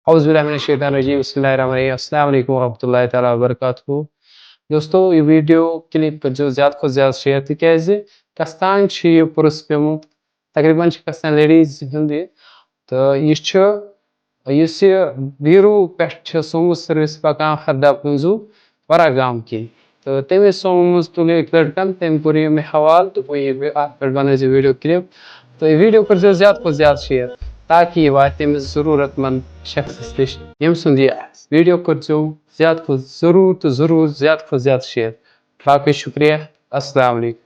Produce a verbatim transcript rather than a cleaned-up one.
اعوذ باللہ من الشیطان الرجیم، بسم اللہ الرحمن الرحیم، السلام علیکم ورحمۃ اللہ تعالیٰ وبرکاتہ۔ دوستو، یہِ ویڈیو کلپ کٔرزیو زیادٕ کھۄتہٕ زیادٕ شیئر، تِکیازِ کستان چھُ یہِ پُرُس پیومُت، تقریباً چھِ کستان لیڈیز ہُنٛد یہِ، تہٕ یہِ چھُ، یُس یہِ بیٖروٗ پٮ۪ٹھ چھِ سومو سٔروِس پکان ہردا پُنزوٗ ورا گام کِنۍ۔ تہٕ تٔمۍ سومو منٛز تُل أکۍ لٔڑکَن، تٔمۍ کوٚر یہِ مےٚ حوالہٕ، دوٚپُن، یہِ وی-، اَتھ پٮ۪ٹھ بَنٲیزِ ویڈیو کلپ۔ تہٕ یہِ ویڈیو کٔرزیو زیادٕ کھۄتہٕ زیادٕ شیئر، تاکہِ یہِ واتہِ تٔمِس ضروٗرت مند شخصس نِش، ییٚمۍ سُنٛد یہِ ویڈیو کٔرزیو زیادٕ کھۄتہٕ ضروٗر تہٕ ضروٗر زیادٕ کھۄتہٕ زیادٕ شیئر۔ باقٕے شُکریہ، السلام علیکم۔